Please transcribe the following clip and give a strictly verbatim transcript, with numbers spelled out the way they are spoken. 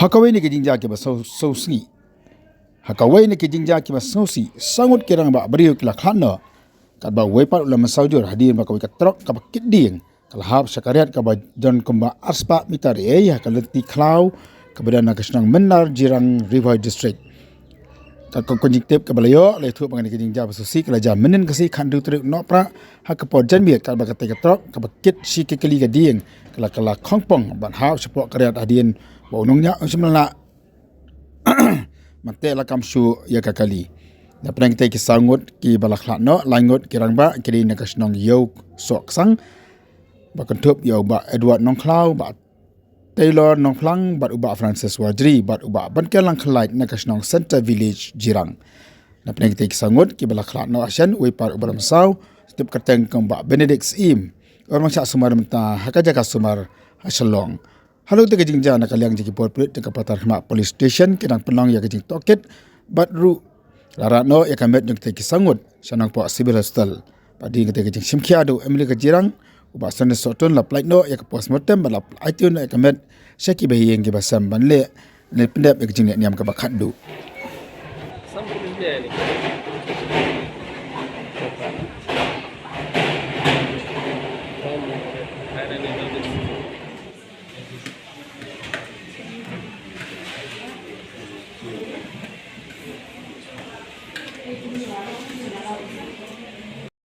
Ha kawei na ki jingjia kiba sngewsih. Ha kawei na ki jingjia kiba sngewsih, saw ngut ki rangbah briew ki la khlad noh. Katba uwei pat u la mynsaw jur hadien ba kawei ka trok kaba kit dieng ka la hap sha ka riat kaba don kumba arspah mitar ei ha ka lynti khlaw kaba don ha ka shnong Mynnar Jirang, Ri Bhoi District. Katkum ka jingtip kaba la ïoh, la ïathuh ba kane ka jingjia ba sngewsih ka la jia mynhynnin ka sngi khathynriew tarik Nohprah ha ka por janmiet, katba katei ka trok kaba kit shi ki kali ka dieng ka la, ka la khongpong ban hap shapoh ka riat hadien ba u nongñiah u shym la lah ban teh lakam shuh ïa ka kali. Napdeng kitei ki saw ngut kiba la khlad noh, lai ngut ki rangbah ki dei na ka shnong Ïew Sohksang, ba kynthup ïa u Bah Edward Nongkhlaw, Bah Taylor Nongphlang bad u Bah Francis Warjri bad u Bah Bankialang Khlait na ka shnong Centre Village, Jirang. Napdeng kitei ki saw ngut kiba la khlad noh, ha shen uwei pat uba la mynsaw, tip kyrteng kum Bah Benedict Syiem, u nongshah sumar mynta ha ka jaka sumar ha Shillong. Halor katei ka jingjia, na ka liang jong ki bor pulit jong ka Patharkhmah Police Station ki dang pynlong ïa ka jingtohkit bad ruh la rah noh ïa ka met jong kitei ki saw ngut sha Nongpoh Civil Hospital. Bad hadien katei ka jingshim khia da u MLA ka Jirang, u Bah Sonis Sohtun, la pyllait noh ïa ka postmortem bad la aiti noh ïa ka met sha kiba ïeng kiba sem ban leh, leit pyndep ïa ka jingleh niam kaba khatduh.